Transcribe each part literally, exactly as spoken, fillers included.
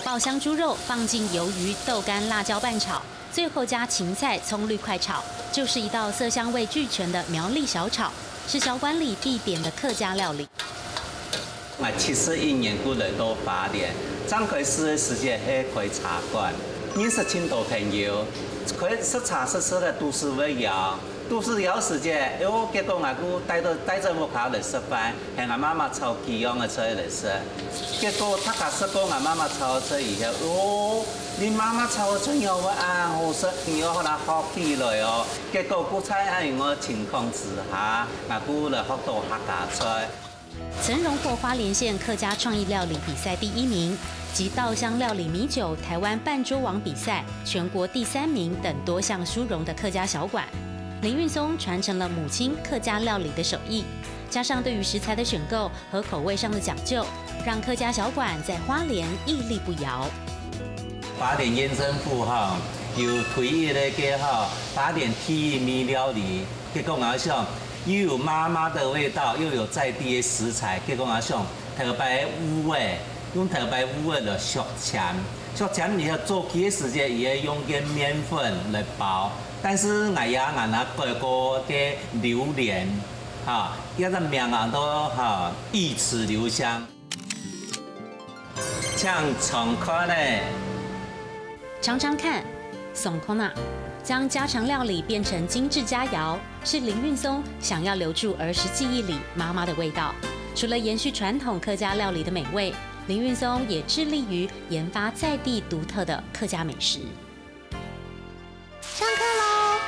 爆香豬肉放进魷鱼、豆干、辣椒拌炒，最后加芹菜、葱绿快炒，就是一道色香味俱全的苗栗小炒，是小馆里必点的客家料理。 𠊎七十一年故來到花蓮，正開始个時節係開茶館，認識盡多朋友，開始食茶食食了肚屎會枵，肚屎枵時節，哎喲，結果𠊎故帶到帶轉屋下來食飯，係𠊎媽媽炒幾樣个菜來食。結果大家食過𠊎媽媽炒个菜以後，哦，你媽媽炒个菜仰會恁好食，你愛學來學起來哦。結果故在恁樣个情況之下，𠊎故來學到客家菜。 曾荣获花莲县客家创意料理比赛第一名及稻香料理米酒台湾半桌王比赛全国第三名等多项殊荣的客家小馆。林运松传承了母亲客家料理的手艺，加上对于食材的选购和口味上的讲究，让客家小馆在花莲屹立不摇。花莲县政府哈，有推一个个哈，花莲第一米料理，结果𠊎想，又有妈妈的味道，又有在地的食材，结果𠊎想，頭擺烏个，用頭擺烏个來削簽，削簽以後做起个時節，也用个面粉來包，但是𠊎也𠊎拿改过个榴莲，哈，也个名啊都哈，一直留香。 请尝看呢。尝尝看，爽口呢，将家常料理变成精致佳肴，是林运松想要留住儿时记忆里妈妈的味道。除了延续传统客家料理的美味，林运松也致力于研发在地独特的客家美食。上课喽！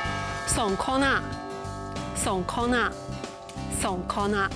上课啦！上课啦！上课啦！